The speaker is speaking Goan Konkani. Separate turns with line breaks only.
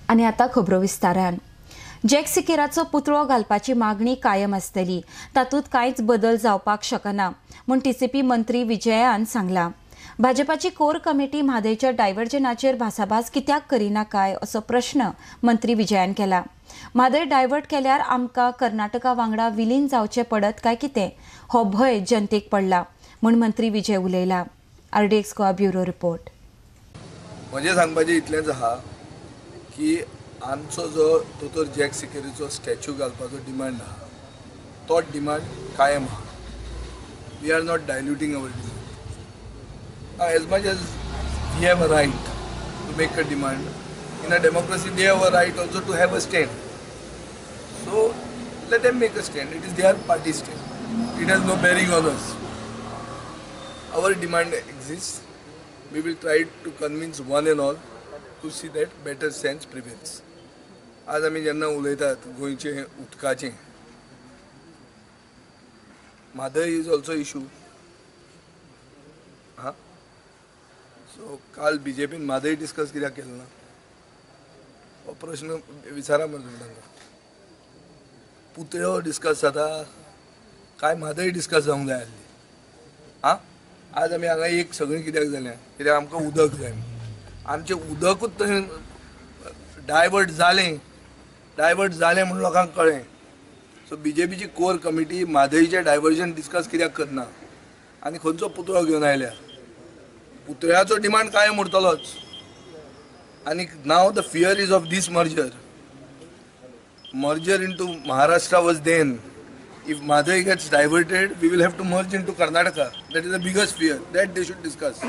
आनी आतां खबरो विस्तारान. जॅक सिकेराचो पुतळो घालपाची मागणी कायम आसतली, तातूंत कांयच बदल जावपाक शकना म्हूण टीसीपी मंत्री विजयान सांगला. भाजपाची कोर कमिटी म्हादयच्या डायव्हर्जनाचेर भासाभास कित्याक करिना काय असो प्रश्न मंत्री विजयान केला. म्हादय डायव्हर्ट केल्यार आमकां कर्नाटका वांगडा विलीन जावचें पडत काय कितें हो भंय जनतेक पडला म्हूण मंत्री Vijay उलयला. RDX Goa bureau report.
म्हजें सांगपाचें इतलेंच आहा की आमचो जो दोतोर जॅक सिकेरीचो स्टॅच्यू घालपाचो डिमांड आहा तो डिमांड कायम आहा. We are not diluting our demand. As much as we have a right to make a demand, in a democracy they have a right also to have a stand. So let them make a stand. It is their party stand. It has no bearing on us. Our demand exists. We will try to convince one and all to see that better sense prevails. आज आमी जेन्ना उलयतात गोंयचें उदकाचें, म्हादय is also issue. हां, सो काल बीजेपीन म्हादय डिस्कस कित्याक केलें ना हो प्रश्न विचारा मरे तुमी तांकां. पुतळ्यो डिस्कस जाता काय म्हादय डिस्कस जावंक जाय आसली? आं, आज आमी हांगा एक सगळीं कित्याक जाल्या? कित्याक आमकां उदक जाय. आमचें उदकूच थंय डायवर्ट जालें, डायवर्ट जालें म्हूण लोकांक कळ्ळें. सो बीजेपीची कोर कमिटी म्हादयचें डायवर्जन डिस्कस कित्याक करना आनी खंयचो पुतळो घेवन आयल्या? पुतळ्याचो डिमांड कायम उरतलोच. आनी now the fear is of this merger. Merger into Maharashtra was then. If Mhadei gets diverted, we will have to merge into Karnataka. That is the biggest fear that they should discuss.